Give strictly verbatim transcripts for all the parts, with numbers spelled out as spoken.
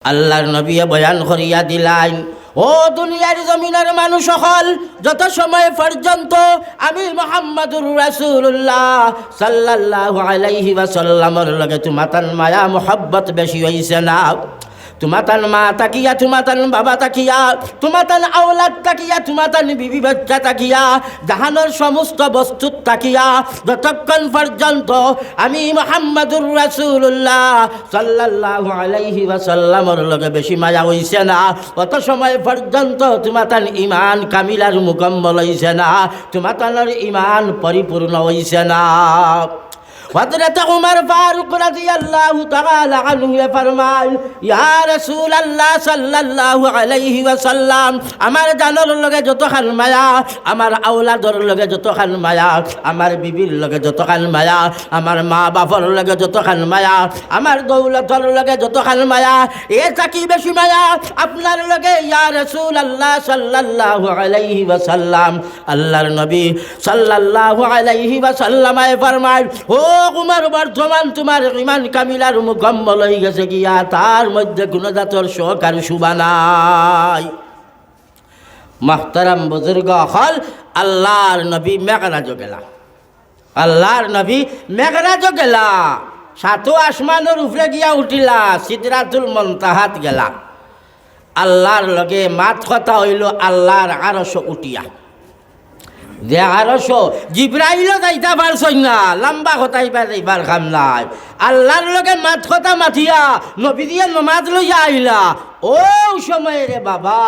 আল্লাহর নবীয়ে বয়ান করিয়া দিলাইন, ও দুনিয়ার জমিনর মানুষ অকল, যত সময় পর্যন্ত আমি মুহাম্মাদুর রাসূলুল্লাহ সাল্লাল্লাহু আলাইহি ওয়াসাল্লামর লগে তুমাতান মায়া মোহাব্বত বেশি অইছে না, তুমাতান মা থাকিয়া, তুমাতান বাবা থাকিয়া, তুমাতান আওলাদ থাকিয়া, তুমাতান বিবি বাচ্চা থাকিয়া, জাহানর সমস্ত বস্তুত থাকিয়া, যতক্ষণ পর্যন্ত আমি মুহাম্মাদুর রাসূলুল্লাহ সাল্লাল্লাহু আলাইহি ওয়াসাল্লামর লগে বেশি মায়া অইছে না, অত সময় পর্যন্ত তুমাতান ঈমান কামিল আর মুকাম্মল অইছে না, তুমাতানর ঈমান পরিপূর্ণ অইছে না। হযরত উমর ফারুক রাদিয়াল্লাহু তাআলা আনহুয়ে ফরমাইন, ইয়া রাসূলুল্লাহ সাল্লাল্লাহু আলাইহি ওয়াসাল্লাম, আমার জানর লগে যতখান মায়া, আমার আওলাদর লগে যতখান মায়া, আমার বিবির লগে যতখান মায়া, আমার মা বাপর লগে যতখান মায়া, আমার দৌলতর লগে যতখান মায়া, এর থাকি বেশি মায়া আপনার লগে, ইয়া রাসূলুল্লাহ সাল্লাল্লাহু আলাইহি ওয়াসাল্লাম। আল্লাহর নবী সাল্লাল্লাহু আলাইহি ওয়াসাল্লামে ফরমাইন, ও উমর, বর্তমান তুমার ঈমান কামিল আর মুকাম্মল অইগেছে গিয়া, তার মধ্যে কুনু জাতর শখ আর শুভা নাই। মুহতারাম বুজুর্গ অকল, আল্লাহর নবী মেরাজো গেলা। আল্লাহর নবী মেরাজো গেলা, সাতো আসমানর উপরে গিয়া উঠিলা, সিদরাতুল মুনতাহাত গেলা। আল্লাহর লগে মাত কথা অইলো আল্লাহর আরশো উঠিয়া। যে আরশো জিব্রাইলও যাইতা পারছইন না, লম্বা কথা ইবার যাইবার কাম নাই। আল্লাহর লগে মাত কথা মাতিয়া নবীজিয়ে নমাজ লইয়া আইলা। অউ সময় রে বাবা,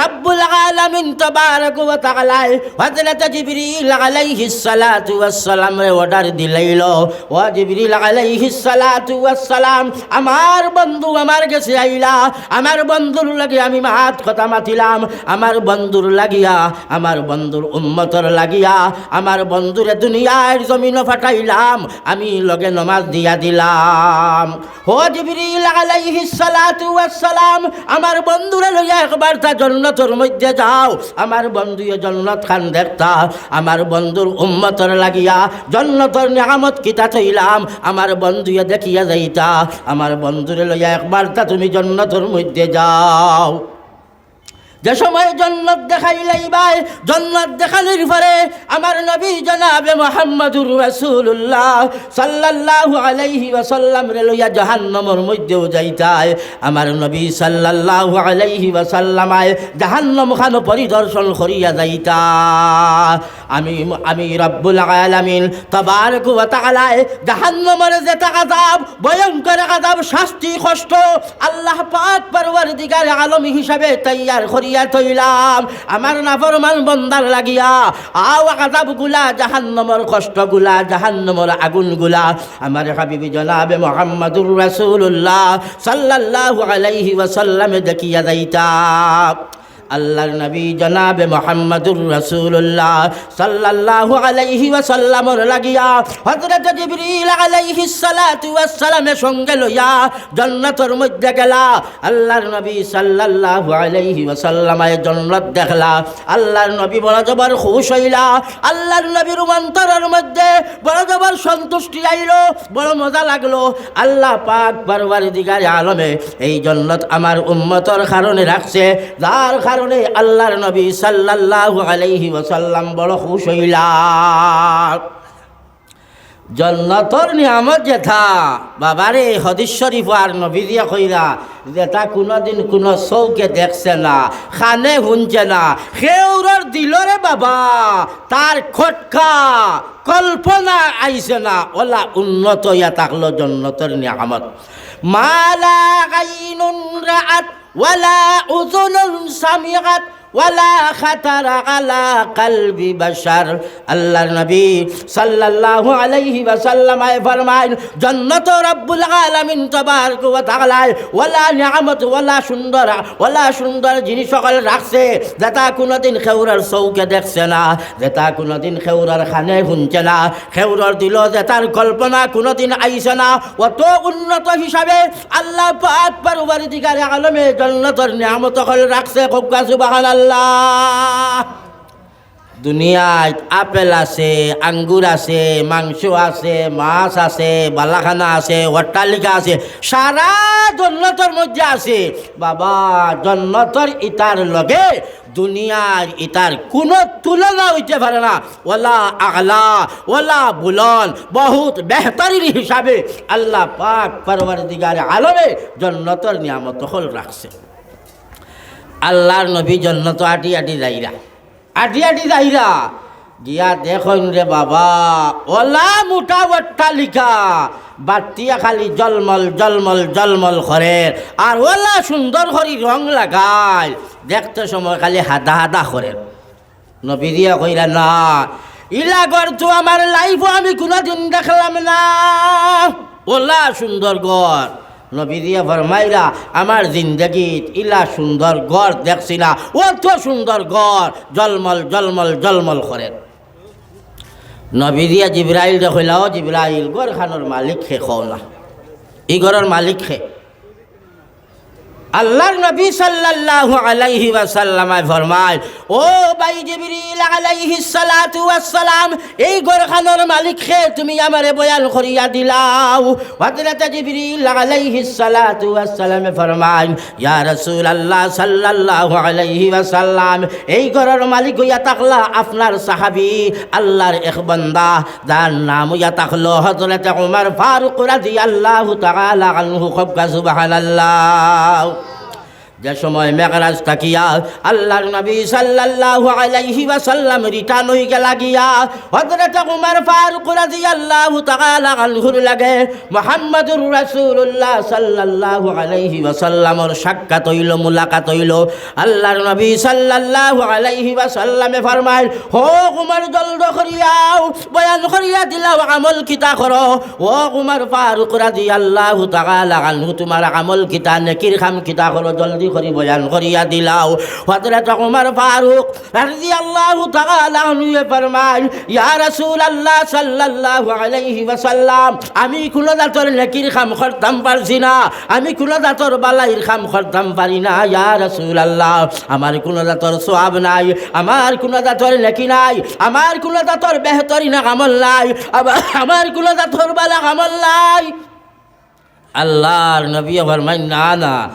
রব্বুল আলামিন তাবারাক ওয়া তাআলায় হযরত জিবরিল আলাইহিস সালাতু ওয়াস সালামরে অর্ডার দিলাইলো, ও জিবরিল আলাইহিস সালাতু ওয়াস সালাম, আমার বন্ধু আমার গেছে আইলা, আমার বন্ধুর লাগি আমি মাত কথা মাতিলাম, আমার বন্ধুর লাগিয়া, আমার বন্ধুর উম্মতর লাগিয়া, আমার বন্ধুরে দুনিয়ার জমিনো পাঠাইলাম, আমি লগে নমাজ দিয়া দিলাম। ও জিবরিল আলাইহিস সালাতু ওয়াস সালাম, আমার বন্ধুরে লইয়া একবার তা জন্নতর মধ্যে যাও। আমার বন্ধুয়ে জন্নত খান দেখতা, আমার বন্ধুর উম্মতর লাগিয়া জন্নতর নিয়ামত কিতা থইলাম, আমার বন্ধুয়ে দেখিয়া যাইতা। আমার বন্ধুরে লইয়া একবার তা তুমি জন্নতর মধ্যে যাও। যে সময় জন্নত দেখাইলাইবায়, জন্নত দেখানির পরে আমার নবী জনাবে মুহাম্মাদুর রাসূলুল্লাহ সাল্লাল্লাহু আলাইহি ওয়াসাল্লামরে লইয়া জাহান্নামর মধ্যেও যাইতায়। আমার নবী সাল্লাল্লাহু আলাইহি ওয়াসাল্লামায় জাহান্নাম খানো পরিদর্শন করিয়া যাইতা। আমি, আমি রব্বুল আলামিন তাবারাক ওয়া তাআলায় জাহান্নামর যেতা আযাব, ভয়ঙ্কর আযাব, শাস্তি, কষ্ট, আল্লাহ পাক পরওয়ারদিগার আলম হিসাবে তৈয়ার করিয়া থইলাম আমার নাফরমান বন্দার লাগিয়া। অউ আযাবগুলা, জাহান্নামর কষ্টগুলা, জাহান্নামর আগুনগুলা আমার হাবিব জনাবে মুহাম্মাদুর রাসূলুল্লাহ সাল্লাল্লাহু আলাইহি ওয়াসাল্লামে দেখিয়া যাইতা। আল্লাহর নবী জনাবে মুহাম্মাদুর রাসূলুল্লাহ সাল্লাল্লাহু আলাইহি ওয়াসাল্লামর লাগিয়া হযরত জিবরিল আলাইহিস সালাতু ওয়াস সালামে সঙ্গে লইয়া জন্নতর মধ্যে গেলা। আল্লাহর নবী সাল্লাল্লাহু আলাইহি ওয়াসাল্লামে জন্নত দেখলা। আল্লাহর নবী বড় জবর খুশ অইলা। আল্লাহর নবীর অন্তরর মধ্যে বড় জবর সন্তুষ্টি আইলো, বড় মজা লাগলো। আল্লাহ পাক পরওয়ারদিগারে আলমে এই জন্নত আমার উম্মতর কারণে রাখছে, যার কারণে আল্লাহর নবী সাল্লাল্লাহু আলাইহি ওয়াসাল্লাম বড় খুশ অইলা। জন্নতর নিয়ামত যেতা, বাবারে, হাদিস শরীফো আর নবীজিয়ে কইরা, যেতা কুনুদিন কুনু চউখে দেখছে না, কানে হুনছে না, কেউরর দিলরে বাবা, তার খটকা, কল্পনা আইছে না, অলা উন্নত অইয়া থাকলো জন্নতর নিয়ামত। মা লা আইনুন রাআত, ওয়ালা উযুনুন সামিআত, ওয়ালা খাতারা আলা কালবি বাশার। আল্লাহর নবী সাল্লাল্লাহু আলাইহি ওয়াসাল্লামে ফরমাইন, জন্নত রব্বুল আলামিন তাবারাক ওয়া তাআলায় ওলা নিয়ামত, ওলা সুন্দর, ওলা সুন্দর জিনিস অকল রাখছে, যেতা কুনুদিন কেউরর চউখে দেখছে না, যেতা কুনুদিন কেউরর কানে হুনছে না, কেউরর দিলো যেতার কল্পনা কুনুদিন আইছে না। অত উন্নত হিসাবে আল্লাহ পাক পরওয়ারদিগারে আলমে জন্নতর নিয়ামত অকল রাখছে। কউক্কা সুবহানাল্লাহ। দুনিয়াত আপেল আছে, আঙ্গুর আছে, মাংস আছে, মাছ আছে, বালাখানা আছে, অট্টালিকা আছে, সারা জন্নতর মধ্যে আছে। বাবা, জন্নতর ইতার লগে দুনিয়ার ইতার কুনু তুলনা অইতে পারে না। ওয়ালা আগলা, ওয়ালা বুলন্দ, বহুত বেহতরিন হিসাবে আল্লাহ পাক পরওয়ারদিগারে আলমে জন্নতর নিয়ামত অকল রাখছে। আল্লাহর নবী জন্নতো আটি আটি যাইরা, আটি আটি যাইরা, গিয়া দেখইন রে বাবা, ওলা মুটা অট্টালিকা, বাত্তিয়ে খালি জলমল, জলমল, জলমল করের, আর ওলা সুন্দর করি রং লাগাইল, দেখতে সময় খালি হাদা হাদা করের। নবীজিয়ে কইরা, "না, ইলা ঘর তো আমার লাইফো আমি কুনুদিন দেখলাম না।" ওলা সুন্দর ঘর। নবীজিয়ে ফরমাইরা, "আমার জিন্দেগিত ইলা সুন্দর ঘর দেখছি না, অত সুন্দর ঘর, জলমল, জলমল, জলমল করের।" নবীজিয়ে জিব্রাইলরে কইলা, "ও জিব্রাইল, ঘরখানর মালিক কে কও না, ই ঘরর মালিক কে?" আল্লাহর নবী সাল্লাল্লাহু আলাইহি ওয়াসাল্লামে ফরমায়, "ও ভাই জিবরিল আলাইহিস সালাতু ওয়াস সালাম, এই ঘরখানর মালিক কে তুমি আমারে বয়ান করিয়া দিলাও।" হযরত জিবরিল আলাইহিস সালাতু ওয়াস সালামে ফরমায়, "ইয়া রাসূলুল্লাহ সাল্লাল্লাহু আলাইহি ওয়াসাল্লাম, এই ঘরর মালিক অইয়া থাকলা আপনার সাহাবী, আল্লাহর এক বান্দা, যার নাম অইয়া থাকলো হযরত ওমর ফারুক রাদিয়াল্লাহু তাআলা আনহু।" কউক্কা সুবহানাল্লাহ। যে সময় মেরাজ থাকিয়া আল্লাহর নবী সাল্লাল্লাহু আলাইহি ওয়াসাল্লাম return অইগেলা গিয়া, হযরত ওমর ফারুক রাদিয়াল্লাহু তাআলা আনহুর লগে মুহাম্মাদুর রাসূলুল্লাহ সাল্লাল্লাহু আলাইহি ওয়াসাল্লামর সাক্ষাৎ অইলো, মুলাকাত অইলো। আল্লাহর নবী সাল্লাল্লাহু আলাইহি ওয়াসাল্লামে ফরমাইল, "হো ওমর, জলদি করিয়া আও, বয়ান করিয়া দিলাও, আমল কিতা করো?" "ও ওমর ফারুক রাদিয়াল্লাহু তাআলা আনহু, তুমার আমল কিতা, নেকির কাম কিতা করো, জলদি করি বয়ান করিয়া দিলাও।" হযরত ওমর ফারুক রাদিয়াল্লাহু তাআলা আনহুয়ে ফরমাইল, "ইয়া রাসূলুল্লাহ সাল্লাল্লাহু আলাইহি ওয়াসাল্লাম, আমি কুনু জাতর নেকির কাম করতাম পারছি না, আমি কুনু জাতর বালাইর কাম করতাম পারি না, ইয়া রাসূলুল্লাহ। আমার কুনু জাতর সওয়াব নাই, আমার কুনু জাতর নেকি নাই, আমার কুনু জাতর বেহতরিন আমল নাই, আমা-, আমার কুনু জাতর বালা আমল নাই।" আল্লাহর নবী ফরমাইন, "না, না,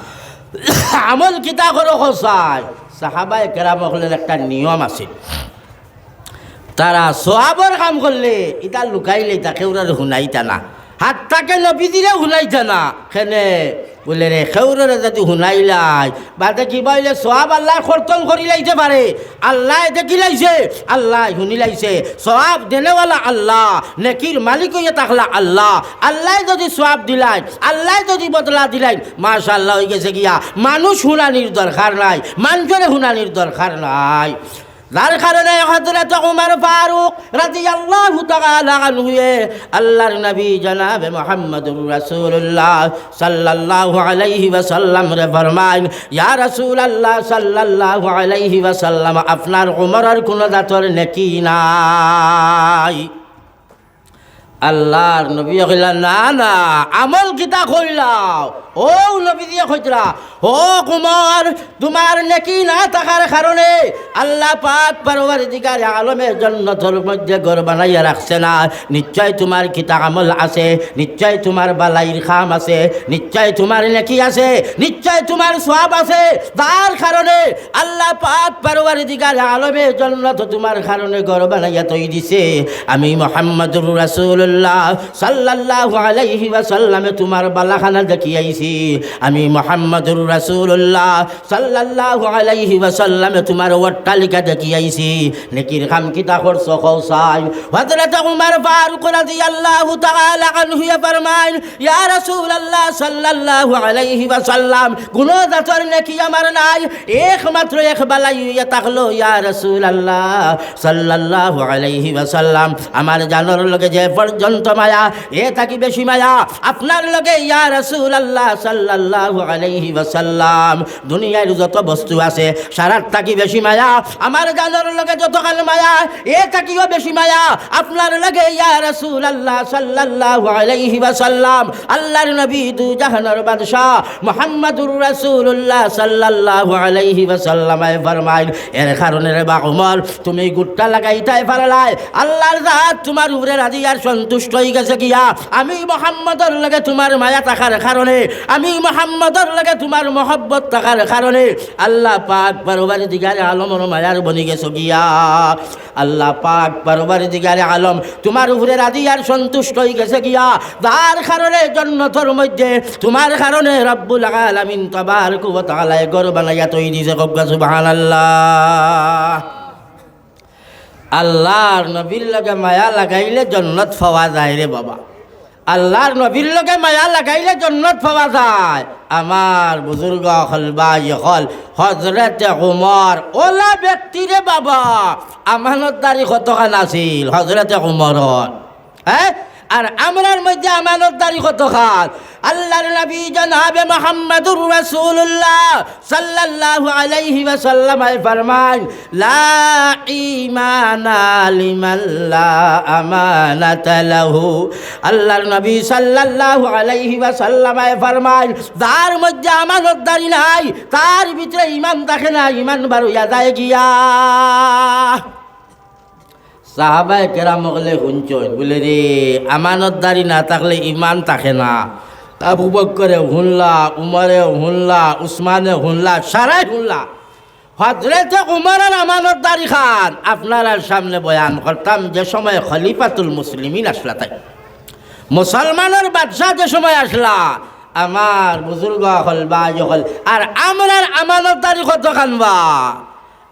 আমল কিতা করো কও চাই?" সাহাবায়ে কেরাম অকলর একটা নিয়ম আছিল, তারা সওয়াবর কাম করলে ইতা লুকাইলে ইতা কেউরর হুনাইতা না, হাত্তাকে নবীজিরে হুনাইতা না। কেনে বুলে রে, কেউররে যদি হুনাইলাই, বাদে কিবা অইলে সওয়াব আল্লায় কর্তন করিলাইতে পারে। আল্লায় দেখিলাইছে, আল্লায় হুনিলাইছে। সওয়াব দেনেওয়ালা আল্লাহ, নেকির মালিক অইয়া থাকলা আল্লাহ। আল্লায় যদি সওয়াব দিলাইন, আল্লায় যদি বদলা দিলাইন, মাশাআল্লাহ অইগেছে গিয়া। মানুষ হুনানির দরকার নাই, মানষরে হুনানির দরকার নাই। যার কারণে হযরত ওমর ফারুক রাদিয়াল্লাহু তাআলা আনহুয়ে আল্লাহর নবী জনাবে মুহাম্মাদুর রাসূলুল্লাহ সাল্লাল্লাহু আলাইহি ওয়াসাল্লামরে ফরমাইন, "ইয়া রাসূলুল্লাহ সাল্লাল্লাহু আলাইহি ওয়াসাল্লাম, আপনার ওমরর কুনু জাতর নেকি নাই।" আল্লাহর নবীয়ে কইলা, "না, না, আমল কিতা কইলাও?" অউ নবীজিয়ে কইতরা, "ও ওমর, তুমার নেকি না থাকার কারণে আল্লাহ পাক পরওয়ারদিগারে আলমে জন্নতর মধ্যে ঘর বানাইয়া রাখছে না। নিশ্চয় তুমার কিতা আমল আছে, নিশ্চয় তুমার বালাইর কাম আছে, নিশ্চয় তুমার নেকি আছে, নিশ্চয় তুমার সওয়াব আছে, যার কারণে আল্লাহ পাক পরওয়ারদিগারে আলমে জন্নত তুমার কারণে ঘর বানাইয়া থই দিছে। আমি মুহাম্মাদুর রাসূলুল্লাহ সাল্লাল্লাহু আলাইহি ওয়াসাল্লামে তুমার বালাখানা দেখি আইছি। আমি মুহাম্মাদুর রাসূলুল্লাহ সাল্লাল্লাহু আলাইহি ওয়াসাল্লামে তুমার অট্টালিকা দেখি আইছি। নেকির কাম কিতা করছো কও চাই?" হযরত ওমর ফারুক রাদিয়াল্লাহু তাআলা আনহুয়ে ফরমাইন, "ইয়া রাসূলুল্লাহ সাল্লাল্লাহু আলাইহি ওয়াসাল্লাম, কুনু জাতর নেকি আমার নাই, একমাত্র এক বালাই অইয়া থাকলো, ইয়া রাসূলুল্লাহ সাল্লাল্লাহু আলাইহি ওয়াসাল্লাম, আমার জানর লগে যে পর্যন্ত মায়া, এ থাকি বেশি মায়া আপনার লগে, ইয়া রাসূলুল্লাহ সাল্লাল্লাহু আলাইহি ওয়াসাল্লাম, দুনিয়ার যত বস্তু আছে, সারার থাকি বেশি মায়া আমার জানর লগে যতখান মায়া, এ থাকিও বেশি মায়া আপনার লগে, ইয়া রাসূলুল্লাহ সাল্লাল্লাহু আলাইহি ওয়াসাল্লাম। আল্লাহর নবী দুজাহানর বাদশা মুহাম্মাদুর রাসূলুল্লাহ সাল্লাল্লাহু আলাইহি ওয়াসাল্লামে ফরমাইন, এর কারণে রে বা উমর, তুমি গুট্টা লাগাইতায় পারলায়, আল্লাহর জাত তুমার উপরে রাজি আর সন্তুষ্ট অইগেছে গিয়া। আমি মুহাম্মদর লগে তুমার মায়া থাকার কারণে, আমি মুহাম্মদর লগে তুমার মহব্বত থাকার কারণে আল্লাহ পাক পরওয়ারদিগারে আলমর মায়ার বনিগেছো গিয়া। আল্লাহ পাক পরওয়ারদিগারে আলম তুমার উপরে রাজি আর সন্তুষ্ট অইগেছে গিয়া, যার কারণে জন্নতর মধ্যে তুমার কারণে রব্বুল আলামিন তাবারাকা ওয়া তাআলায় ঘর বানাইয়া থই দিছে। কউক্কা সুবহানাল্লাহ। আল্লাহর নবীর লগে মায়া লাগাইলে জন্নত পাওয়া যায় রে বাবা। আল্লাহর নবীর লগে মায়া লাগাইলে জন্নত পাওয়া যায়। আমার বুজুর্গ অকল, ভাই অকল, হজরতে উমর অলা ব্যক্তি রে বাবা, আমানতদারি কতখান আছিল হজরতে উমরর, হ্যাঁ? আর আমরার মধ্যে আমানতদারি কতখান? আল্লাহর নবী জনাবে মুহাম্মাদুর রাসূলুল্লাহ সাল্লাল্লাহু আলাইহি ওয়াসাল্লামে ফরমাইন, "লা ঈমানা লিমান লা আমানাতা লাহু।" আল্লাহর নবী সাল্লাল্লাহু আলাইহি ওয়াসাল্লামে ফরমাইন, "যার মধ্যে আমানতদারি নাই, তার ভিতরে ঈমান থাকে না, ঈমান বার অইয়া যায় গিয়া।" সাহাবায়ে কেরাম অকলে হুনছইন, বুলে, "রে, আমানতদারি না থাকলে ঈমান থাকে না।" আবু বকরে হুনলা, উমরে হুনলা, উসমানে হুনলা, সারায় হুনলা। হজরতে উমরর আমানতদারি খান আপনারার সামনে বয়ান করতাম, যে সময় খলিফাতুল মুসলিমিন আছলা তাইন, মুসলমানর বাদশা যে সময় আছলা, আমার বুজুর্গ অকল, ভাই অকল, আর আমরার আমানতদারি কতখান বা?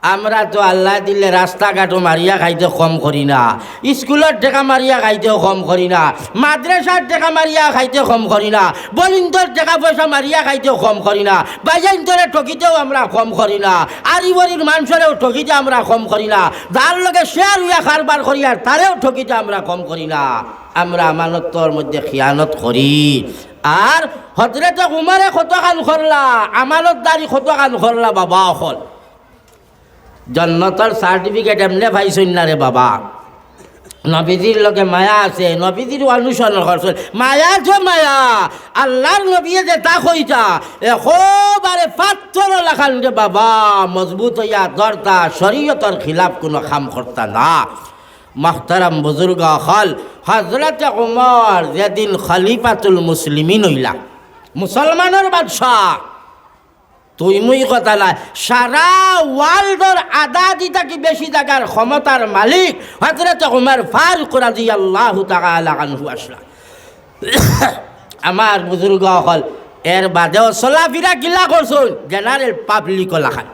আমরা তো আল্লায় দিলে রাস্তাঘাটো মারিয়া খাইতে কম করি না, ইস্কুলর টেকা মারিয়া খাইতেও কম করি না, মাদ্রাসার টেকা মারিয়া খাইতে কম করি না, বলিন্দর টেকা পয়সা মারিয়া খাইতেও কম করি না, ভাইয়াইন্তরে ঠকিতেও আমরা কম করি না, আড়িবড়ির মানষরেও ঠকিতে আমরা কম করি না, যার লগে শেয়ার অইয়া কারবার করি আর তারেও ঠকিতে আমরা কম করি না। আমরা আমানতর মধ্যে খিয়ানত করি। আর হজরতে উমরে কতখান করলা, আমানতদারি কতখান করলা বাবা অকল। জন্নতর সার্টিফিকেট এমনে পাইছইন না রে বাবা। নবীজির লগে মায়া আছে, নবীজির অনুসরণ করছইন। মায়া তো মায়া, আল্লাহর নবীয়ে যেতা কইতা, একেবারে পাথরর লাখান রে বাবা, মজবুত অইয়া ধরতা, শরীয়তর খিলাফ কুনু কাম করতা না। মুহতারাম বুজুর্গ অকল, হজরতে উমর যেদিন খলিফাতুল মুসলিমিন অইলা, মুসলমানর বাদশা, তুই মুই কথা নায়, সারা ওয়ার্ল্ডর আদাদি থাকি বেশি জাগার ক্ষমতার মালিক হজরতে উমর ফারুক রাদিয়াল্লাহু তাআলা আনহু আছলা। আমার বুজুর্গ অকল, এর বাদেও চলাফিরা কিলা করছইন, জেনারেল পাবলিক লাখান।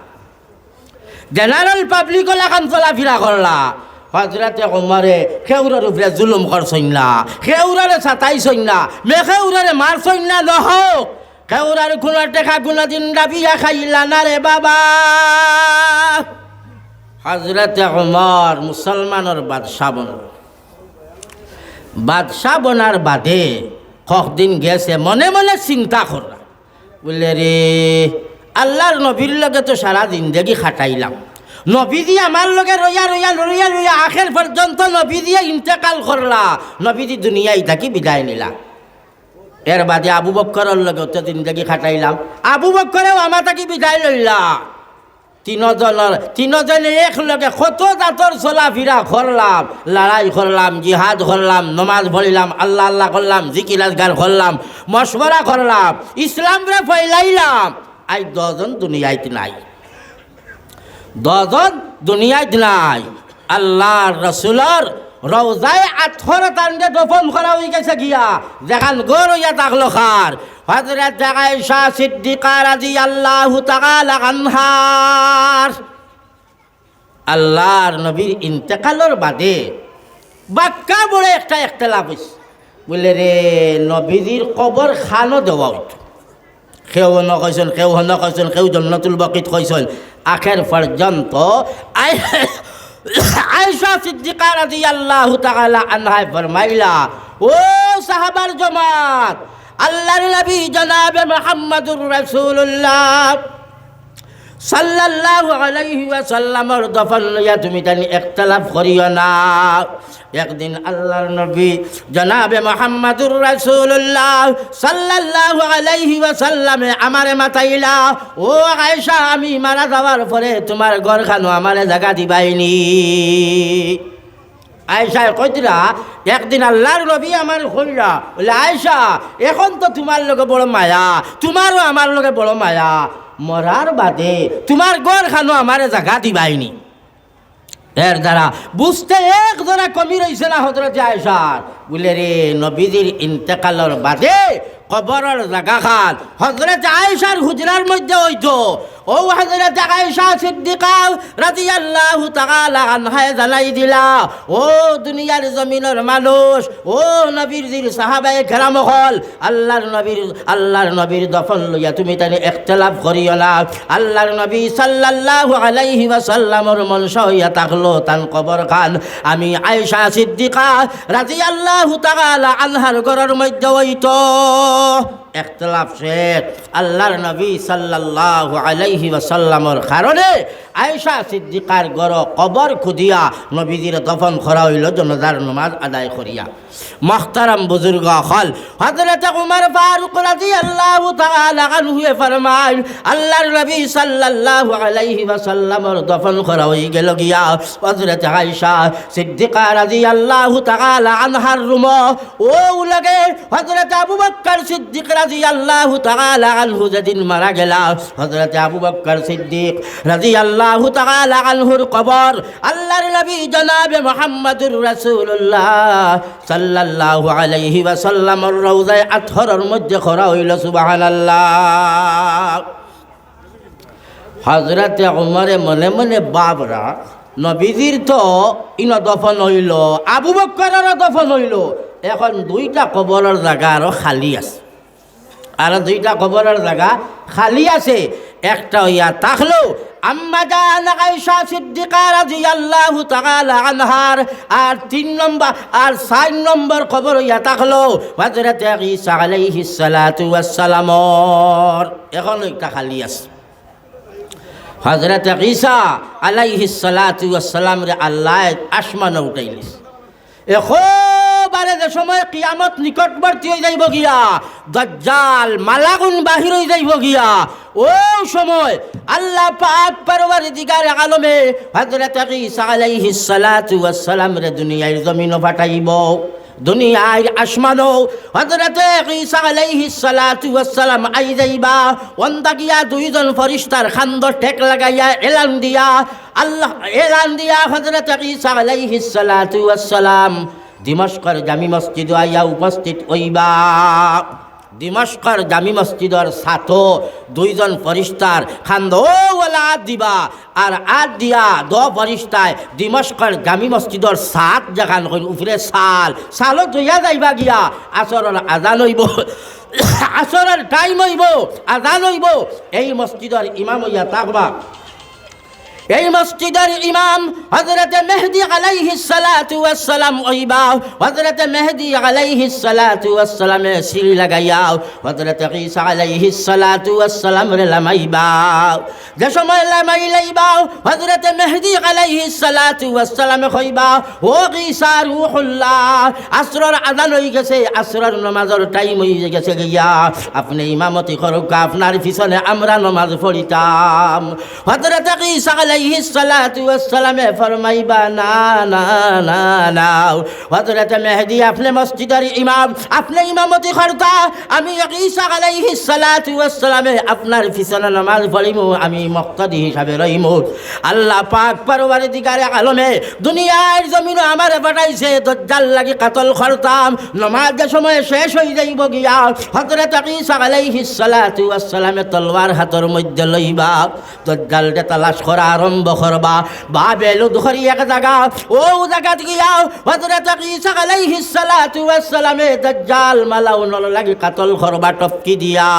জেনারেল পাবলিক লাখান চলাফিরা করলা। হজরতে উমরে কেউরর উপরে জুলুম করছইন না, কেউররে সাতাইছইন না, মে কেউররে মারছইন না, নহক। কেউরর কুনু টেকা কুনুদিন দাবিয়া খাইলা না রে বাবা। হজরতে উমর মুসলমানর বাদশা বনলা। বাদশা বনার বাদে কয়দিন গেছে, মনে মনে চিন্তা করলা, বুলে, "রে, আল্লাহর নবীর লগে তো সারা জিন্দেগি খাটাইলাম, নবীজি আমার লগে রইয়া রইয়া রইয়া রইয়া আখের পর্যন্ত নবীজিয়ে ইন্তেকাল করলা, নবীজি দুনিয়াই থাকি বিদায় নিলা। এর বাদে আবু বক্করর লগে তো জিন্দেগি খাটাইলাম, আবু বক্করেও আমার থাকি বিদায় লইলা।" তিনজনর, তিনজনে একলগে কত জাতর চলাফিরা করলাম, লড়াই করলাম, জিহাদ করলাম, নমাজ পড়িলাম, আল্লাহ আল্লাহ করলাম, জিকির আজগার করলাম, মশওয়ারা করলাম, ইসলামরে ফয়লাইলাম। আইজ দশজন দুনিয়াইত নাই, দশজন দুনিয়াইত নাই। আল্লাহর রসুলর রওজায়ে আতহরো তানরে দফন করা অইগেছে গিয়া, যেখান ঘর অইয়া থাকলো কার, হজরত আয়েশা সিদ্দিকা রাদিয়াল্লাহু তাআলা আনহার। আল্লাহর নবীর ইন্তেকালর বাদে বাক্কা বড় একটা ইখতিলাফ অইছে। বুলে, "রে, নবীজির কবর খানো দেওয়া অইতো।" কেউ অনো কইছইন, কেউ হনো কইছইন, কেউ জন্নতুল বকিত কইছইন। আখের পর্যন্ত আই-, আয়েশা সিদ্দিকা রাদিয়াল্লাহু তাআলা আনহায় ফরমাইলা, "ও সাহাবার জমাত, আল্লাহর নবী জনাবে মুহাম্মাদুর রাসূলুল্লাহ সাল্লাল্লাহু আলাইহি ওয়াসাল্লামর দফন লইয়া তুমি তানি ইখতিলাফ করিও না। একদিন আল্লাহর নবী জনাবে মুহাম্মাদুর রাসূলুল্লাহ সাল্লাল্লাহু আলাইহি ওয়াসাল্লামে আমারে মাতাইলা, "ও আয়েশা, আমি মারা যাওয়ার পরে তুমার ঘরখানো আমারে জাগা দিবায়নি?" আয়েশায় কইতরা, একদিন আল্লাহর নবী আমারে কইলা, বলে, "আয়েশা, এখন তো তুমার লগে বড় মায়া, তুমারও আমার লগে বড় মায়া, মরার বাদে তুমার ঘরখানো আমারে জাগা দিবায়নি।" এর দ্বারা বুঝতে এক জরা কমি রইছে না হযরতে আয়েশার। বলে, রে, নবীজির ইন্তেকালর বাদে কবরর জাগাখান হযরতে আয়েশার হুজরার মধ্যে অইতো। অউ হযরতে আয়েশা সিদ্দিকা রাদিয়াল্লাহু তাআলা আনহায় জানাই দিলা, ও দুনিয়ার জমিনর মানুষ, ও নবীজির সাহাবায়ে কেরাম অকল, আল্লাহর নবীর, আল্লাহর নবীর দফন লইয়া তুমি তানি ইখতিলাফ করিও না। আল্লাহর নবী সাল্লাল্লাহু আলাইহি ওয়াসাল্লামর মনশা অইয়া থাকলো, তান কবরখান আমি আয়েশা সিদ্দিকা রাদিয়াল্লাহু তাআলা আনহার ঘরর মধ্যে অইতো। ইখতিলাফ শেষ। আল্লাহর নবী সাল্লাল্লাহু আলাইহি ওয়াসাল্লামর কারণে আয়েশা সিদ্দিকার ঘরো কবর খুদিয়া নবীজির দফন করা অইলো, জানাজার নমাজ আদায় করিয়া। মুহতারাম বুজুর্গ অকল, হযরতে উমর ফারুক রাদিয়াল্লাহু তাআলা আনহুয়ে ফরমাইন, আল্লাহর নবী সাল্লাল্লাহু আলাইহি ওয়াসাল্লামর দফন করা অইগেলো গিয়া, হযরতে আয়েশা সিদ্দিকা রাদিয়াল্লাহু তাআলা আনহার রুমো, অউ লগে হযরতে আবু বকর সিদ্দিক রাদিয়াল্লাহু তাআলা আনহু যেদিন মারা গেলা, হযরতে আবু বকর সিদ্দিক রাদিয়াল্লাহু তাআলা আনহুর কবর আল্লাহর নবী জনাবে মুহাম্মাদুর রাসূলুল্লাহ সাল্লাল্লাহু আলাইহি ওয়াসাল্লামর রওজায়ে আতহরর মধ্যে করা অইলো। সুবহানাল্লাহ। হযরতে উমরে মনে মনে ভাবরা, নবীজির তো ইনো দফন অইলো, আবু বকররও দফন অইলো, এখন দুইটা কবরর জাগা আরো খালি আছে। আর দুইটা কবরর জাগা খালি আছে, একটা অইয়া থাকলো আম্মা জান আয়েশা সিদ্দিকা রাদিয়াল্লাহু তাআলা আনহার, আর তিন নম্বর, আর চাইর নম্বর কবর অইয়া থাকলো হযরতে ঈসা আলাইহিস সালাতু ওয়াস সালামর। এখন একটা খালি আছে। হযরতে ঈসা আলাইহিস সালাতু ওয়াস সালামরে আল্লায় আসমানো উঠাইলিছে। একবারে যে সময় কিয়ামত নিকটবর্তী অইযাইবো গিয়া, দাজ্জাল মালাকুন বাহির অইযাইবো গিয়া, অউ সময় আল্লাহ পাক পরওয়ারদিগারে আলমে হযরতে ঈসা আলাইহিস সালাতু ওয়াস সালামরে দুনিয়ার জমিনো পাঠাইবো। দুনিয়ার আসমানো হযরতে ঈসা আলাইহিস সালাতু ওয়াস সালাম আইযাইবা। অন্দা গিয়া দুইজন ফিরিস্তার কান্দো ঠেক লাগাইয়া এলান দিয়া, আল্লাহ এলান দিয়া হযরতে ঈসা আলাইহিস সালাতু ওয়াস সালাম দিমশকর জামি মসজিদো আইয়া উপস্থিত অইবা। দিমশকর জামি মসজিদর ছাতো দুইজন ফিরিস্তার কান্দো অলা আত দিবা, আর আত দিয়া দো ফিরিস্তায় দিমশকর জামি মসজিদর ছাত যেখান কইন উপরে ছাল, ছালো ধইয়া যাইবা গিয়া, আসরর আজান অইবো, আসরর টাইম অইবো, আজান অইবো, এই মসজিদর ইমাম অইয়া থাকবা। এই মসজিদর ইমাম হযরতে মেহদি আলাইহিস সালাতু ওয়াস সালাম অইবা। হযরতে মেহদি আলাইহিস সালাতু ওয়াস সালামে সিঁড়ি লাগাইয়া হযরতে ঈসা আলাইহিস সালাতু ওয়াস সালামরে লামাইবা। যে সময় লামাই লাইবা, হযরতে মেহদি আলাইহিস সালাতু ওয়াস সালামে কইবা, "ও ঈসা রুহুল্লাহ, আসরর আজান অইগেছে, আসরর নমাজর টাইম অইগেছে গিয়া, আপনে ইমামতি করউক্কা, আপনার পিছনে আমরা নমাজ পড়িতাম।" হযরতে ঈসা আলাইহিস সালাতু ওয়াস সালামে ফরমাইবা, "না, না, না, না। হযরতে মেহদি, আপনে মসজিদর ইমাম, আপনে ইমামতি করতা, আমি ঈসা আলাইহিস সালাতু ওয়াস সালামে আপনার পিছনে নমাজ পড়িমু, আমি মুক্তাদি হিসাবে রইমু।" আল্লাহ পাক পরওয়ারদিগারে আলমে দুনিয়ার জমিনো আমারে পাঠাইছে, দাজ্জাল লাগি কাতল করতাম, নমাজ যে সময় শেষ অইযাইবো গিয়া, হযরতে ঈসা আলাইহিস সালাতু ওয়াস সালামে তলোয়ার হাতর মধ্যে লইবা, দাজ্জালরে তালাশ করা আরম্ভ আরম্ভ করবা। বাবে লুদ করি এক জাগা, অউ জাগাত গিয়া হযরত ঈসা আলাইহিস সালাতু ওয়াস সালামে দাজ্জাল মালাউনর লাগি কাতল করবা টপকি দিয়া।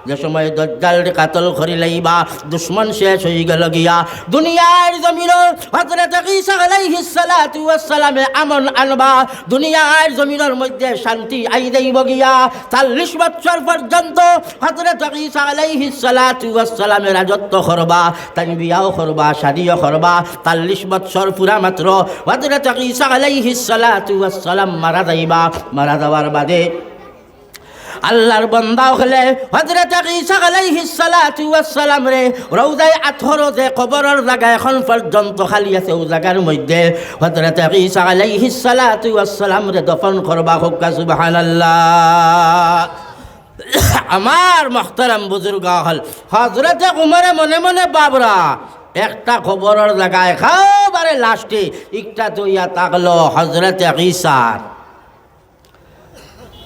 যে সময় দাজ্জালরে কাতল করিলাইবা, দুশমন শেষ অইগেলো গিয়া। দুনিয়ার জমিনো হযরত ঈসা আলাইহিস সালাতু ওয়াস সালামে আমন আনবা, দুনিয়ার জমিনর মধ্যে শান্তি আইযাইবো গিয়া। চল্লিশ বছর পর্যন্ত হযরত ঈসা আলাইহিস সালাতু ওয়াস সালামে রাজত্ব করবা, তাইন বিয়াও করবা, শাদিও করবা। চল্লিশ বছর পুরা মাত্র হযরত ঈসা আলাইহিস সালাতু ওয়াস সালাম মারা যাইবা। মারা যাওয়ার বাদে আল্লাহর বান্দা অকলে হযরত ঈসা আলাইহিস সালাতু ওয়াস সালামরে রওজায়ে আতহরো যে কবরর জাগা এখন পর্যন্ত খালি আছে, অউ জাগার মধ্যে হযরত ঈসা আলাইহিস সালাতু ওয়াস সালামরে দফন করবা। কউক্কা সুবহানাল্লাহ। আমার মুহতারাম বুজুর্গ অকল, হযরতে উমরে মনে মনে ভাবরা, একটা কবরর জাগা একেবারে লাস্টে একটা তো ইয়া থাকলো হযরতে ঈসার।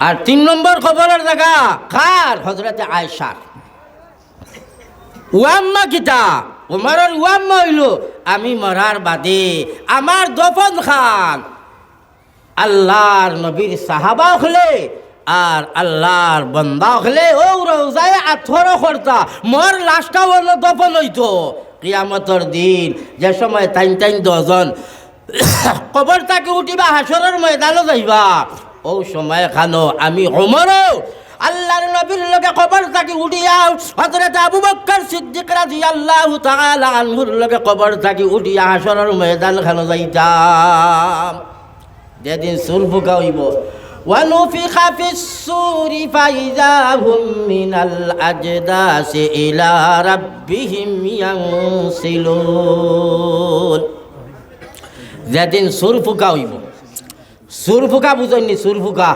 আর তিন নম্বর কবরর জাগা কার? হযরতে আয়েশার। উয়াম্মা কিতা? উমরর উয়াম্মা অইলো, আমি মরার বাদে আমার দফন খান আল্লাহর নবীর সাহাবা অকলে আর আল্লাহর বান্দা অকলে অউ রওজায়ে আতহরো করতা, মোর লাশটা অনো দফন অইতো। কিয়ামতর দিন যে সময় তাইন তাইন দশজন কবর থাকি উঠিবা, হাশরর ময়দানো যাইবা, অউ সময় খানো আমি উমরও আল্লাহর নবীর লগে কবর থাকি উঠিয়া, হযরত আবু বকর সিদ্দিক রাদিয়াল্লাহু তাআলা আনহুর লগে কবর থাকি উঠিয়া হাশরর ময়দান খানো যাইতাম। যেদিন সুর ফুকা অইবো, ونفخ في الصور فإذا هم من الأجداث إلى ربهم ينسلون। যেদিন সুর ফুকা অইবো, সুর ফুকা বুঝইননি? সুর ফুকা,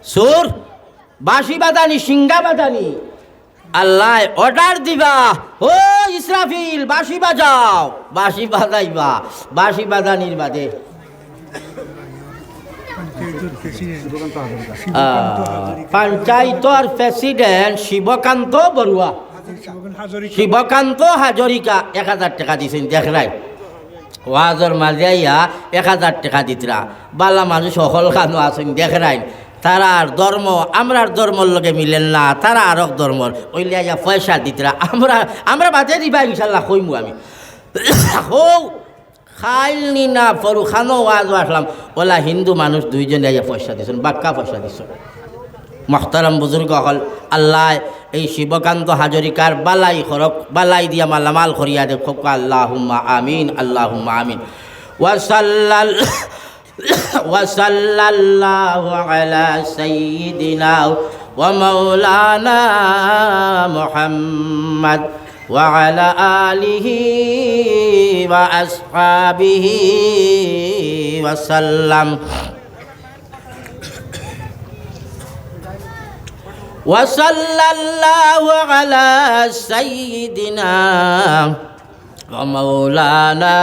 সুর, বাঁশি বাজানি, শিঙ্গা বাজানি। আল্লায় অর্ডার দিবা, "ও ইসরাফিল, বাঁশি বাজাও।" বাঁশি বাজাইবা, বাঁশি বাজানির বাদে, আহ, পঞ্চায়েতর প্রেসিডেন্ট শিবকান্ত বড়ুয়া, শিবকান্ত হাজরিকা এক হাজার টেকা দিছইন, দেখরায়। ওয়াজর মাঝে আইয়া এক হাজার টেকা দিতরা। বালা মানুষ অকল খানো আছইন, দেখরাইন। তারার ধর্ম আমরার ধর্মর লগে মিলের না, তারা আরক ধর্মর। অইলে আইয়া পয়সা দিতরা। আমরা, আমরা বাদে দিবা ইনশাল্লাহ, কইমু আমি। হউ, খাইল নি না, পরু খানো ওয়াজো আসলাম। অলা হিন্দু মানুষ দুইজনে আইয়া পয়সা দিছইন, বাক্কা পয়সা দিছইন। মুহতারাম বুজুর্গ অকল, আল্লায় এই শিবকান্ত হাজরিকার বালাই খরক, বালাই দিয়া মালামাল করিয়া দেউক, কউক্কা আল্লাহুম্মা আমিন, আল্লাহুম্মা আমিন। ওয়া সাল্লাল-, ওয়া সাল্লাল্লাহু আলা সাইয়্যিদিনা ওয়া মাওলানা মুহাম্মদ ওয়া আলা আলিহি ওয়া আসহাবিহি ওয়া সাল্লাম। وصلى الله على سيدنا ومولانا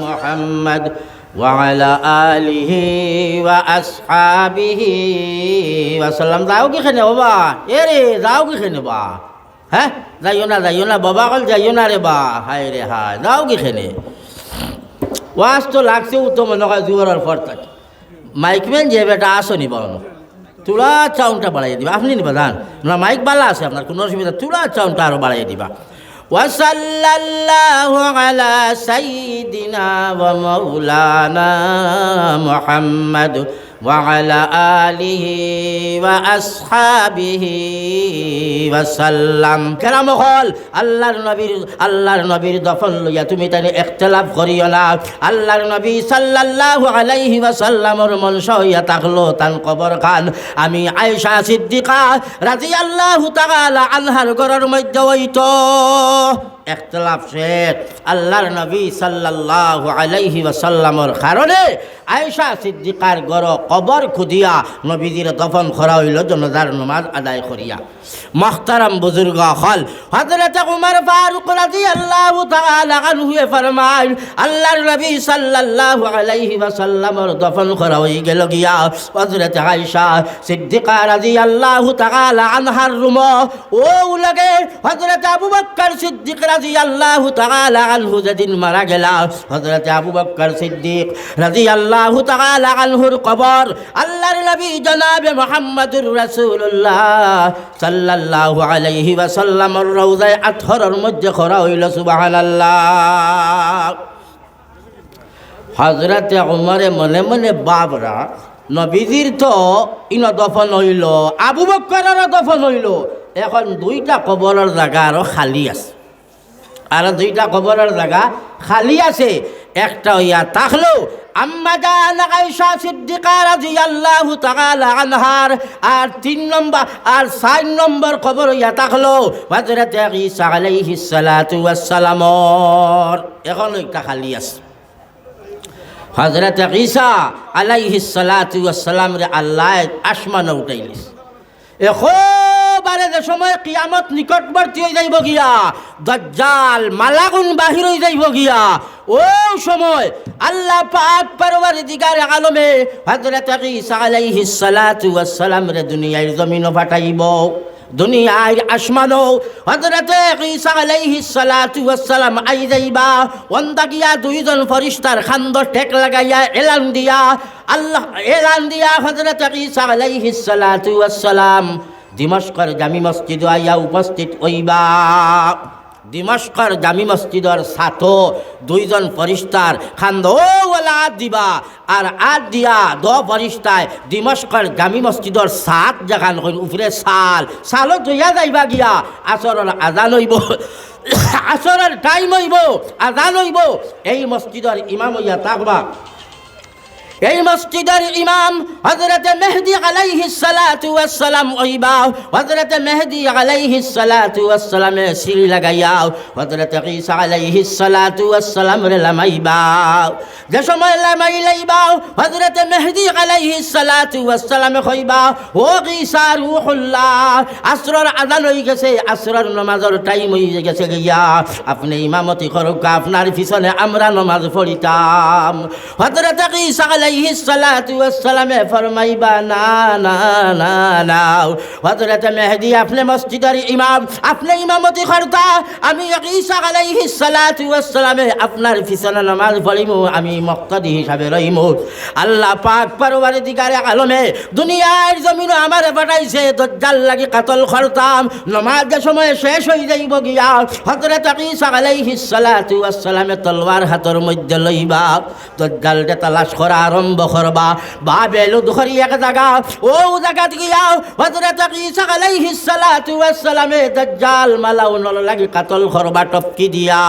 محمد وعلى آله وأصحابه وسلم। যাও কি খেনে বাবা? এ রে, যাও কি খেনে বা? হ্যাঁ, যাইও না, যাইও না বাবা, অকল যাইও না রে বা। হায় রে হায়, যাও কি খেনে? ওয়াজ তো লাগছে, ও তো মনে হয় জোহরর পর থাকি। মাইকম্যান যে বেটা আছো নি বা, থুড়া সাউন্ডটা বাড়াইয়া দিবা, আপনি নিবা যান। না, মাইক বালা আছে আপনার, কোনো অসুবিধা, থুড়া সাউন্ডটা আরো বাড়াইয়া দিবা। وصلى الله على سيدنا ومولانا محمد وعلى آله وأصحابه وسلم। কেরাম অকল, আল্লাহর নবীর, আল্লাহর নবীর দফন লইয়া তুমি তাইন ইখতিলাফ করিও না। আল্লাহর নবী সাল্লাল্লাহু আলাইহি ওয়াসাল্লামর মনশা অইয়া থাকলো, তান কবর খান আমি আয়েশা সিদ্দিকা রাদিয়াল্লাহু তাআলা আনহার ঘরর মধ্যে অইতো। ইখতিলাফ শেষ। আল্লাহর নবী সাল্লাল্লাহু আলাইহি ওয়াসাল্লামর কারণে আয়েশা সিদ্দিকার ঘরো কবর খুদিয়া নবীজির দফন করা অইলো, জানাজার নমাজ আদায় করিয়া। মুহতারাম বুজুর্গ অকল, হযরত উমর ফারুক রাদিয়াল্লাহু তাআলা আনহুয়ে ফরমাইন, আল্লাহর নবী সাল্লাল্লাহু আলাইহি ওয়াসাল্লামর দফন করা অইগেলো গিয়া হযরত আয়েশা সিদ্দিকা রাদিয়াল্লাহু তাআলা আনহার রুমো। অউ লগে হযরত আবু বকর সিদ্দিক রাদিয়াল্লাহু তাআলা আনহু যেদিন মারা গেলা, হযরতে আবু বকর সিদ্দিক রাদিয়াল্লাহু তাআলা আনহুর কবর আল্লাহর নবী জনাবে মুহাম্মাদুর রাসূলুল্লাহ সাল্লাল্লাহু আলাইহি ওয়াসাল্লামর রওজায়ে আতহরর মধ্যে করা অইলো। সুবহানাল্লাহ। হযরতে উমরে মনে মনে ভাবরা, নবীজির তো ইনো দফন অইলো, আবু বকররও দফন অইলো, এখন দুইটা কবরর জাগা আরো খালি আছে। আর দুইটা কবরর জাগা খালি আছে। একটা অইয়া থাকলো আম্মা জান আয়েশা সিদ্দিকা রাদিয়াল্লাহু তাআলা আনহার, আর তিন নম্বর, আর চাইর নম্বর কবর অইয়া থাকলো হযরতে ঈসা আলাইহিস সালাতু ওয়াস সালামর। এখন একটা খালি আছে। হযরতে ঈসা আলাইহিস সালাতু ওয়াস সালামরে আল্লায় আসমানো উঠাইলিছে। একেবারে যে সময় কিয়ামত নিকটবর্তী অই যাইবো গিয়া, দাজ্জাল মালাকুন বাহির অই যাইবো গিয়া, অউ সময় আল্লাহ পাক পরওয়ারদিগারে আলমে হযরতে ঈসা আলাইহিস সালাতু ওয়াস সালামরে দুনিয়ার জমিনো পাঠাইবো। দুনিয়ার আসমানো হযরতে ঈসা আলাইহিস সালাতু ওয়াস সালাম আই যাইবা। অন্দা গিয়া দুইজন ফিরিস্তার কান্দো ঠেক লাগাইয়া এলান দিয়া, আল্লাহ এলান দিয়া হযরতে ঈসা আলাইহিস সালাতু ওয়াস সালাম দিমশকর জামি মসজিদো আইয়া উপস্থিত অইবা। দিমশকর জামি মসজিদর ছাদো দুইজন ফিরিস্তার কান্দো অলা আত দিবা, আর আত দিয়া দো ফিরিস্তায় দিমশকর জামি মসজিদর ছাদ যেখান কইন উপরে ছাল, ছালো ধইয়া যাইবা গিয়া, আসরর আজান অইবো, আসরর টাইম অইবো, আজান অইবো, এই মসজিদর ইমাম অইয়া থাকবা। এই মসজিদর ইমাম হযরতে মেহদি আলাইহিস সালাতু ওয়াস সালাম অইবা। হযরতে মেহদি আলাইহিস সালাতু ওয়াস সালামে সিঁড়ি লাগাইয়া হযরতে ঈসা আলাইহিস সালাতু ওয়াস সালামরে লামাইবা। যে সময় লামাই লাইবা, হযরতে মেহদি আলাইহিস সালাতু ওয়াস সালামে কইবা, "ও ঈসা রুহুল্লাহ, আসরর আজান অই গেছে, আসরর নমাজর টাইম অই গেছে গিয়া, আপনে ইমামতি করউক্কা, আপনার পিছনে আমরা নমাজ পড়িতাম।" হযরতে ঈসা আলাইহিস সালাতু ওয়াস সালামে ফরমাইবা, "না, না, না, না।" হযরতে মেহদি, আপনে মসজিদর ইমাম, আপনে ইমামতি করতা, আমি ঈসা আলাইহিস সালাতু ওয়াস সালামে আপনার পিছনে নমাজ পড়িমু, আমি মুক্তাদি হিসাবে রইমু। আল্লাহ পাক পরওয়ারদিগারে আলমে দুনিয়ার জমিনো আমারে পাঠাইছে, দাজ্জাল লাগি কাতল করতাম। নমাজ যে সময় শেষ অই যাইবো গিয়া, হযরতে ঈসা আলাইহিস সালাতু ওয়াস সালামে তলোয়ার হাতর মধ্যে লইবা। দাজ্জালরে তালাশ করা আরম্ভ করবা। বাবে লুদ করি এক জাগা, অউ জাগাত গিয়া হযরতে ঈসা আলাইহিস সালাতু ওয়াস সালামে দাজ্জাল মালাউনর লাগি কাতল করবা টপকি দিয়া।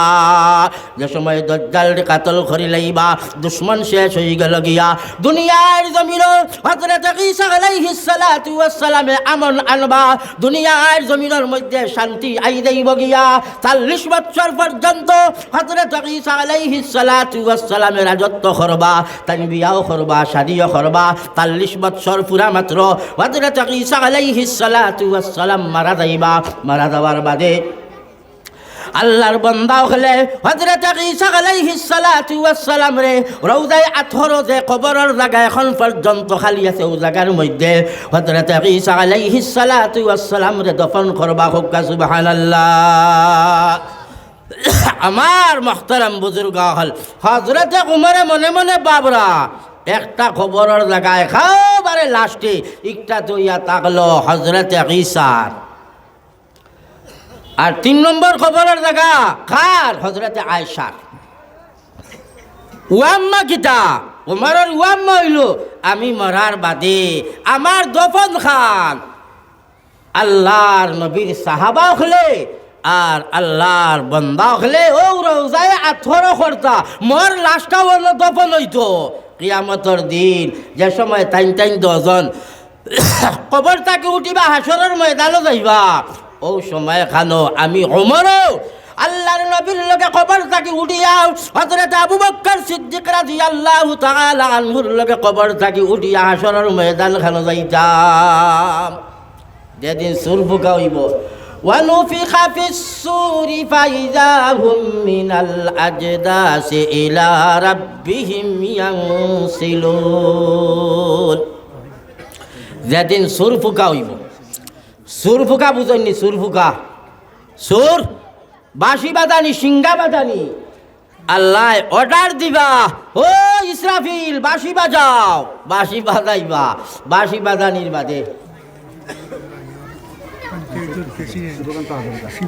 যে সময় দাজ্জালরে কাতল করি লাইবা, দুশমন শেষ অই গেলো গিয়া। দুনিয়ার জমিনো হযরতে ঈসা আলাইহিস সালাতু ওয়াস সালামে আমন আনবা। দুনিয়ার জমিনর মধ্যে শান্তি আই যাইবো গিয়া। চল্লিশ বছর পর্যন্ত হযরতে ঈসা আলাইহিস সালাতু ওয়াস সালামে রাজত্ব করবা, তাইন বিয়াও করবা, শাদিও করবা। চল্লিশ বছর পুরা মাত্র হযরতে ঈসা আলাইহিস সালাতু ওয়াস সালাম মারা যাইবা। মারা যাওয়ার বাদে আল্লাহর বান্দা অকলে হযরতে ঈসা আলাইহিস সালাতু ওয়াস সালামরে রওজায়ে আতহরো যে কবরর জাগা এখন পর্যন্ত খালি আছে, অউ জাগার মধ্যে হযরতে ঈসা আলাইহিস সালাতু ওয়াস সালামরে দফন করবা। কউক্কা সুবহানাল্লাহ। আমার মুহতারাম বুজুর্গ অকল, হযরতে উমরে মনে মনে ভাবরা, একটা কবরর জাগা একেবারে লাস্টে, একটা তো ইয়া থাকলো হযরতে ঈসার, আর তিন নম্বর কবরর জাগা কার? হযরতে আয়েশার। অউ আম্মা কিতা? উমরর অউ আম্মা অইলো, আমি মরার বাদে আমার দফন খান আল্লাহর নবীর সাহাবা অকলে আর আল্লাহর বান্দা অকলে অউ রওজায়ে আতহরো করতা, মোর লাশটাও অনো দফন অইতো। কিয়ামতর দিন যে সময় তাইন তাইন দুইজন কবর থাকি উঠিবা, হাশরর ময়দানো যাইবা, অউ সময় খানো আমি উমরও আল্লাহর নবীর লগে কবর থাকি উঠিয়া, হযরত আবু বকর সিদ্দিক রাদিয়াল্লাহু তাআলা আনহুর লগে কবর থাকি উঠিয়া হাশরর ময়দান খানো যাইতাম। যেদিন সুর ফুকা অইবো, ونفخ في الصور فإذا هم من الأجداث إلى ربهم ينسلون। যেদিন সুর ফুকা অইবো, সুর ফুকা বুঝইননি? সুর ফুকা, সুর বাঁশি বাজানি, সিঙ্গা বাজানি। আল্লায় অর্ডার দিবা, "ও ইসরাফিল, বাঁশি বাজাও।" বাঁশি বাজাইবা, বাঁশি বাজানির বাদে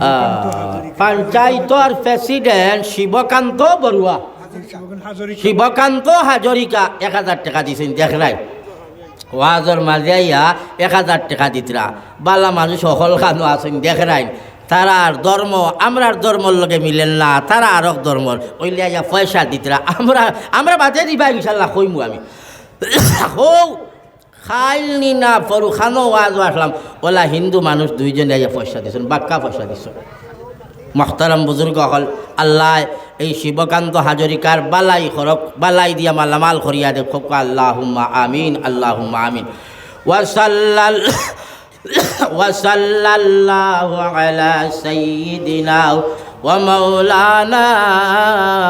আহ, পঞ্চায়েতর প্রেসিডেন্ট শিবকান্ত বড়ুয়া, শিবকান্ত হাজরিকা এক হাজার টেকা দিছইন, দেখরাইন। ওয়াজর মাঝে আইয়া এক হাজার টেকা দিতরা। বালা মানুষ হকল খানো আছইন, দেখরাইন। তারার ধর্ম আমরার ধর্মর লগে মিলের না, তারা আরক ধর্মর। অইলে আইয়া পয়সা দিতরা। আমরা, আমরা বাদে দিবা ইনশাল্লাহ, কইমু আমি। হউ, খাইল নি না পরু খানো ওয়াজো আসলাম। ওলা হিন্দু মানুষ দুইজনে আইয়া পয়সা দিছইন, বাক্কা পয়সা দিছইন। মোহতারাম বুজুর্গ অকল, আল্লায় এই শিবকান্ত হাজরিকার বালাই খরক, বালাই দিয়া মালামাল করিয়া দেউক। আল্লাহুম্মা আমিন, আল্লাহুম্মা আমিন। ওয়াসাল্লাল-, ওয়াসাল্লাল্লাহু আলা সাইয়্যিদিনা ওয়া মাওলানা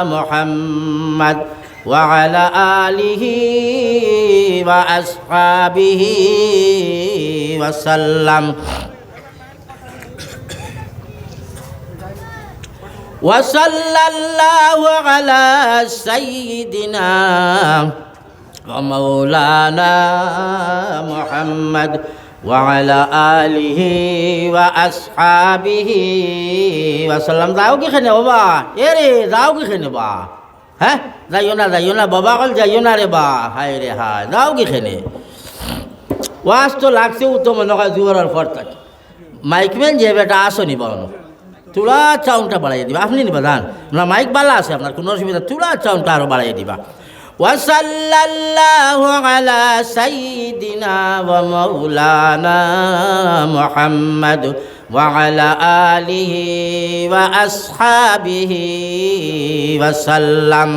মুহাম্মদ ওয়া আলা আলিহি ওয়া আসহাবিহি ওয়া সাল্লাম। وصلى الله على سيدنا ومولانا محمد وعلى آله وأصحابه وسلم। যাও কি খেনে বাবা? এরে, যাও কি খেনে বা? হ্যাঁ? যাইও না, যাইও না, বাবা অকল যাইও না রে বা। হায় রে হায়, যাও কি খেনে? ওয়াজ তো লাগছে, ও তো মনে হয় জুয়ারের পর থাকি। মাইকম্যান যে বেটা আছো নি বা অনো, থুড়া সাউন্ডটা বাড়াইয়া দিবা। আপনে নি বা যান না, মাইক বালা আছে আপনার, কুনু অসুবিধা, থুড়া সাউন্ডটা আরো বাড়াইয়া দিবা। وصلى الله على سيدنا ومولانا محمد وعلى آله وأصحابه وسلم।